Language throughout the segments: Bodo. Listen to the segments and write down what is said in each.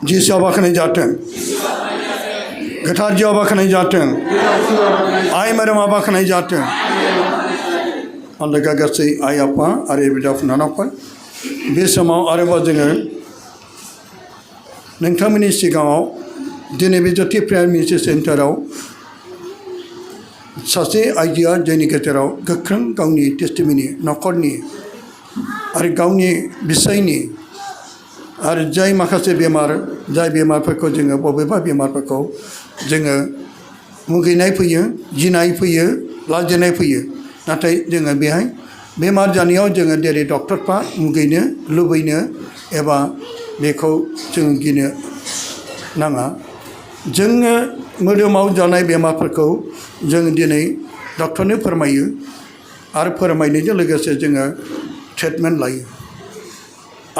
जिसुआ बाखनाय जाथों गोथार जिउआ बाखनाय जाथों आइ मारियामा बाखनाय जाथों आन्दागा गासै आइ आफा आरो बिदा फंबायफोर बे समाव आरोबाव जोङो नोंथांमोननि सिगाङाव दिनै बे ज्योति प्रेयार मिनिस्ट्रि सेन्टाराव सासे आइजोआ जोंनि गेजेराव गोख्रों गावनि टेस्टिमनि न'खरनि आरो गावनि बिसायनि आरो जाय माखासे बेमार जाय बेमारफोरखौ जोङो बबेबा बेमारफोरखौ जोङो मुगैनाय फैयो गिनाय फैयो लाजिनाय फैयो नाथाय जोङो बेहाय बेमार जानायाव जोङो जेरै डक्टरफ्रा मुगैनो लुबैनो एबा बेखौ जों गिनो नाङा जोङो मोदोमाव जानाय बेमारफोरखौ जों दिनै डक्टरनो फोरमायो आरो फोरमायनायजों लोगोसे जोङो ट्रिटमेन्ट लायो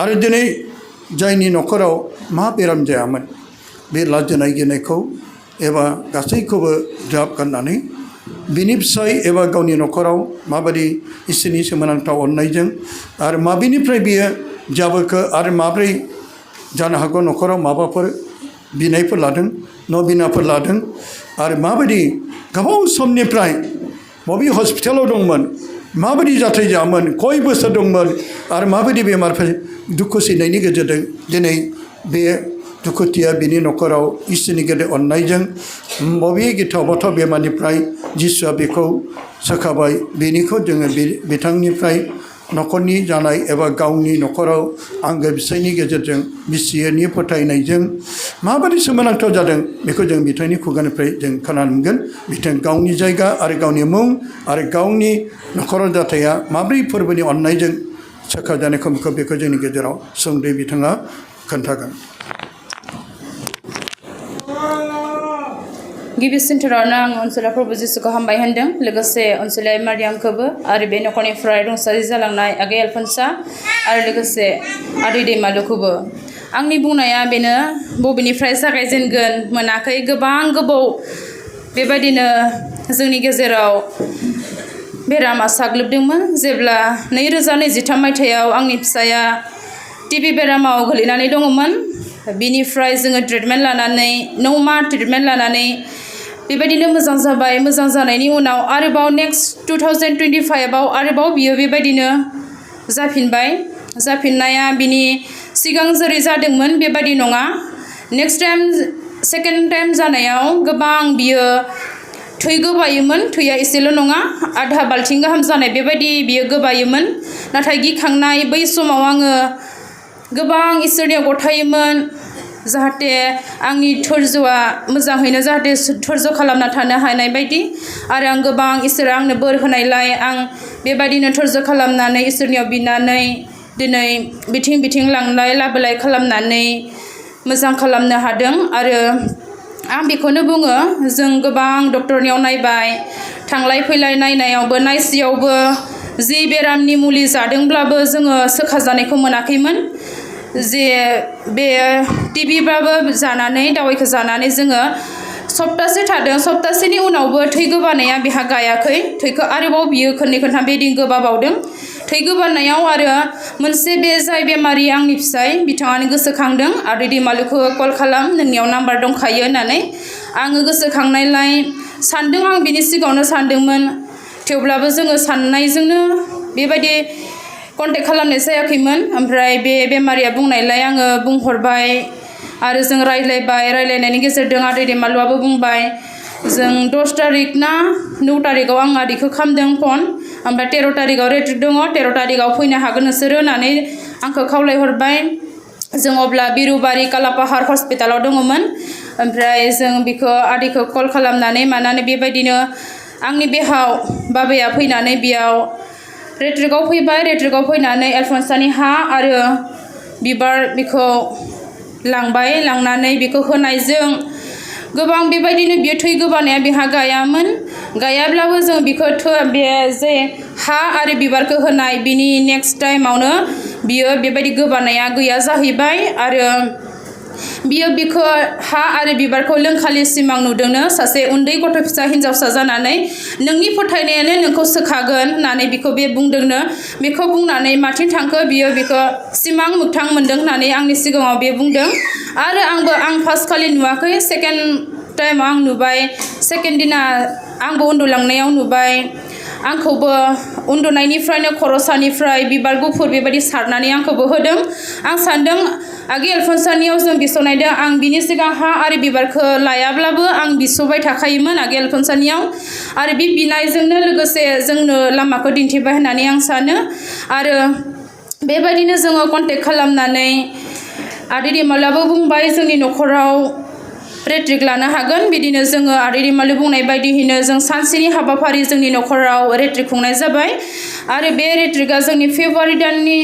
आरो दिनै जायनि न'खराव मा बेराम जायामोन बे लाजिनाय गिनायखौ एबा गासैखौबो ज्राब गारनानै बिनि फिसाय एबा गावनि न'खराव माबायदि इसोरनि सोमोनांथाव अननायजों आरो माबेनिफ्राय बियो जाबोखो आरो माब्रै जानो हागौ न'खराव माबाफोर बिनायफोर लादों न' बिनाफोर लादों आरो माबायदि गोबाव समनिफ्राय बबे हस्पिटालाव दंमोन माबायदि जाथाय जायामोन कय बोसोर दंमोन आरो माबायदि बेमारफोर दुखु सैनायनि गेजेरजों दिनै बे दुखुथिया बिनि न'खराव इसोरनि गेदेर अननायजों बबे गिथाव बाथाव बेमारनिफ्राय जिसुआ बेखौ सोखाबाय बेनिखौ जोङो बिथांनिफ्राय न'खरनि जानाय एबा गावनि न'खराव आंगो बिसायनि गेजेरजों बिसिनि फोथायनायजों माबायदि सोमोनांथाव जादों बेखौ जों बिथांनि खुगानिफ्राय जों खोनानो मोनगोन बिथां गावनि जायगा आरो गावनि मुं आरो गावनि न'खराव जाथाया माब्रै फोरबोनि अननायजों सोखाजानायखौ बेखौ जोंनि गेजेराव सुंद'यै बिथाङा खोन्थागोन गिबि सेन्टारावनो आं अनसुला प्रभु जिसुखौ हामबाय होनदों लोगोसे अनसुला मारियामखौबो आरो बे न'खरनिफ्राय रुंसारि जालांनाय आगै एलफनसा आरो लोगोसे आदै दैमालुखौबो आंनि बुंनाया बेनो बबेनिफ्राय जागायजेनगोन मोनाखै गोबां गोबाव बेबायदिनो जोंनि गेजेराव बेरामा साग्लोबदोंमोन जेब्ला 2023 मायथाइयाव आंनि फिसाया टिबि बेरामाव गोलैनानै दङमोन बिनिफ्राय जोङो ट्रिटमेन्ट लानानै 9 माह ट्रिटमेन्ट लानानै बेबायदिनो मोजां जाबाय मोजां जानायनि उनाव आरोबाव नेक्स्ट 2025 आव आरोबाव बियो बेबायदिनो जाफिननाया बिनि सिगां जेरै जादोंमोन बेबायदि नङा नेक्स्ट टाइम सेकेन्ड टाइम जानायाव गोबां बियो थै गोबायोमोन थैया एसेल' नङा आधा बाल्थिं गाहाम जानाय बेबायदि बियो गोबायोमोन नाथाय गिखांनाय बै समाव आङो गोबां इसोरनियाव गथायोमोन जाहाथे आंनि धोर्जोआ मोजाङैनो जाहाथे धोर्जो खालामना थानो हानाय बायदि आरो आं गोबां इसोरा आंनो बोर होनायलाय आं बेबायदिनो धोर्जो खालामनानै इसोरनियाव बिनानै दिनै बिथिं लांलाय लाबोलाय खालामनानै मोजां खालामनो हादों आरो आं बेखौनो बुङो जों गोबां डक्टरनियाव नायबाय थांलाय फैलाय नायनायावबो नायसियावबो जि बेरामनि मुलि जादोंब्लाबो जोङो सोखाजानायखौ मोनाखैमोन जे बे टिबिबाबो जानानै दावाइखौ जानानै जोङो सप्तासे थादों सप्तासेनि उनावबो थै गोबानाया बेहा गायाखै थैखौ आरोबाव बियो खननै खनथाम बेबायदि गोबाबावदों थै गोबानायाव आरो मोनसे बे जाय बेमारि आंनि फिसाय बिथाङानो गोसोखांदों आरो दैमालुखौ कल खालाम नोंनियाव नाम्बार दंखायो होननानै आङो गोसोखांनायलाय सानदों आं बिनि सिगाङावनो सानदोंमोन थेवब्लाबो जोङो साननायजोंनो बेबायदि कन्टेक्ट खालामनाय जायाखैमोन ओमफ्राय बे बेमारिया बुंनायलाय आङो बुंहरबाय आरो जों रायलायनायनि गेजेरजों आदै दैमालुआबो बुंबाय जों 10 तारिख ना 9 तारिखआव आं आदैखौ खालामदों फन ओमफ्राय 13 तारिखआव रेट्रिक दङ 13 तारिखआव फैनो हागोन नोंसोरो होननानै आंखौ खावलायहरबाय जों अब्ला बिरुबारि कालापाहार हस्पिटालाव दङमोन ओमफ्राय जों बिखौ आदैखौ कल खालामनानै मानानै बेबायदिनो आंनि बेहाव बाबाया फैनानै बेयाव रेट्रिकआव फैबाय रेट्रिकआव फैनानै एलफनसानि हा आरो बिबार बेखौ लांनानै बेखौ होनायजों गोबां बेबायदिनो बियो थै गोबानाया बेहा गायामोन गायाब्लाबो जों बेखौ बे जे हा आरो बिबारखौ होनाय बिनि नेक्स्ट टाइमावनो बियो बेबायदि गोबानाया गैया जाहैबाय आरो बियो बिखौ हा आरो बिबारखौ लोंखालि सिमां नुदोंनो सासे उन्दै गथ' फिसा हिनजावसा जानानै नोंनि फोथायनायानो नोंखौ सोखागोन होननानै बिखौ बे बुंदोंनो बेखौ बुंनानै माथिं थांखो बियो बिखौ सिमां मोगथां मोनदों होननानै आंनि सिगाङाव बे बुंदों आरो आं फार्स्ट खालि नुवाखै सेकेन्ड टाइम आं नुबाय सेकेन्ड दिना आंबो उन्दुलांनायाव नुबाय आंखौबो उन्दुनायनिफ्रायनो खर'सानिफ्राय बिबार गुफुर बेबायदि सारनानै आंखौबो होदों आं सान्दों आगै एलफनसानियाव जों बिस'नायदों आं बिनि सिगां हा आरो बिबारखौ लायाब्लाबो आं बिस'बाय थाखायोमोन आगै एलफनसानियाव आरो बे बिनायजोंनो लोगोसे जोंनो लामाखौ दिन्थिबाय होननानै आं सानो आरो बेबायदिनो जोङो कन्टेक्ट खालामनानै आदै रिमालाबो बुंबाय जोंनि न'खराव रेट्रिक लानो हागोन बिदिनो जोङो आदै रिमालु बुंनाय बायदियैनो जों सानसेनि हाबाफारि जोंनि न'खराव रेट्रिक खुंनाय जाबाय आरो बे रेट्रिकआ जोंनि फेब्रुवारि दाननि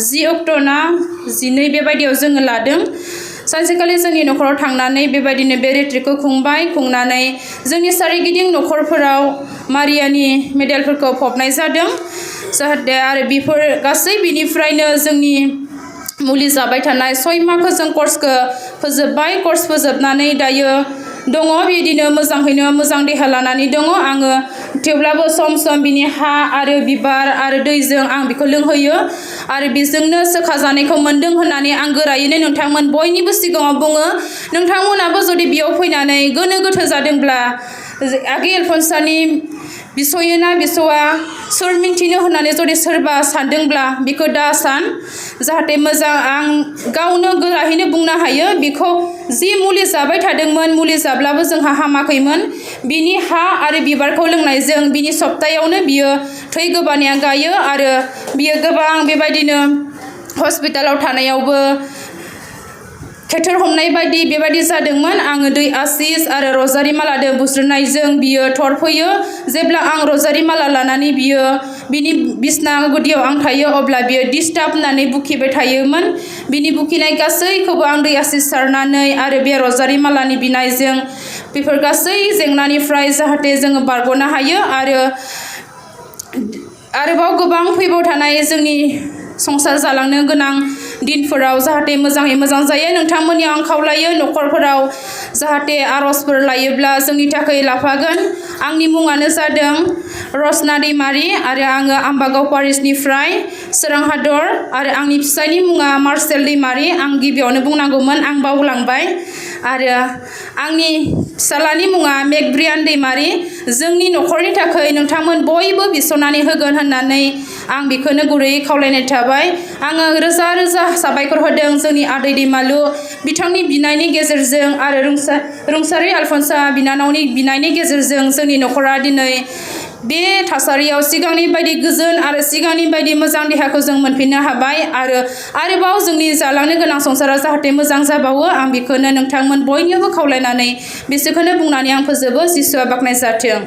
10 अक्ट' ना 12 बेबायदियाव जोङो लादों सानसेखालि जोंनि न'खराव थांनानै बेबायदिनो बे रेट्रिकखौ खुंनानै जोंनि सोरगिदिं न'खरफोराव मारियानि मेडेलफोरखौ फबनाय जादों जाहाथे आरो बेफोर गासै बिनिफ्रायनो जोंनि मुलि जाबाय थानाय 6 माहखौ जों कर्सखौ फोजोबबाय कर्स फोजोबनानै दायो दङ बिदिनो मोजाङैनो मोजां देहा लानानै दङ आङो थेवब्लाबो सम सम बिनि हा आरो बिबार आरो दैजों आं बेखौ लोंहोयो आरो बेजोंनो सोखाजानायखौ मोन्दों होननानै आं गोरायैनो नोंथांमोन बयनिबो सिगाङाव बुङो नोंथांमोनाबो जुदि बेयाव फैनानै गोनो गोथो जादोंब्ला आगै एलफनसानि बिसयो ना बिसौआ सोर मिन्थिनो होननानै जुदि सोरबा सानदोंब्ला बेखौ दा सान जाहाथे मोजां आं गावनो गोरायैनो बुंनो हायो बेखौ जि मुलि जाबाय थादोंमोन मुलि जाब्लाबो जोंहा हामाखैमोन बिनि हा आरो बिबारखौ लोंनायजों बिनि सप्तायावनो बियो थै गोबानाया गायो आरो बियो गोबां बेबायदिनो हस्पिटालाव थानायावबो थेथर हमनाय बायदि बेबायदि जादोंमोन आङो दै आसिस आरो रजारि मालाजों बुस्रोनायजों बियो थरफैयो जेब्ला आं रजारि माला लानानै बियो बिनि बिसना गुदियाव आं थायो अब्ला बियो डिस्टार्ब होननानै बुखिबाय थायोमोन बिनि बुखिनाय गासैखौबो आं दै आसिस सारनानै आरो बे रजारि मालानि बिनायजों बेफोर गासै जेंनानिफ्राय जाहाथे जोङो बारग'नो हायो आरो आरोबाव गोबां फैबाव थानाय जोंनि संसार जालांनो गोनां दिनफोराव जाहाथे मोजाङै मोजां जायो नोंथांमोननियाव आं खावलायो न'खरफोराव जाहाथे आर'जफोर लायोब्ला जोंनि थाखाय लाफागोन आंनि मुङानो जादों रसना दैमारि आरो आङो आम्बागाव पारिसनिफ्राय सोरां हादर आरो आंनि फिसायनि मुङा मार्सेल दैमारि आं गिबियावनो बुंनांगौमोन आं बावलांबाय आरो आंनि फिसालानि मुङा मेकब्रियान दैमारि जोंनि न'खरनि थाखाय नोंथांमोन बयबो बिस'नानै होगोन होननानै आं बेखौनो गुरैयै खावलायनाय थाबाय आङो रोजा रोजा साबायखर होदों जोंनि आदै दैमालु बिथांनि बिनायनि गेजेरजों आरो रुंसारि आलफनसा बिनानावनि बिनायनि गेजेरजों जोंनि न'खरा दिनै बे थासारियाव सिगांनि बायदि गोजोन आरो सिगांनि बायदि मोजां देहाखौ जों मोनफिननो हाबाय आरो आरोबाव जोंनि जालांनो गोनां संसारा जाहाथे मोजां जाबावो आं बेखौनो नोंथांमोन बयनिबो खावलायनानै बिसोरखौनो बुंनानै आं फोजोबो जिसुआ बाख्नाय जाथों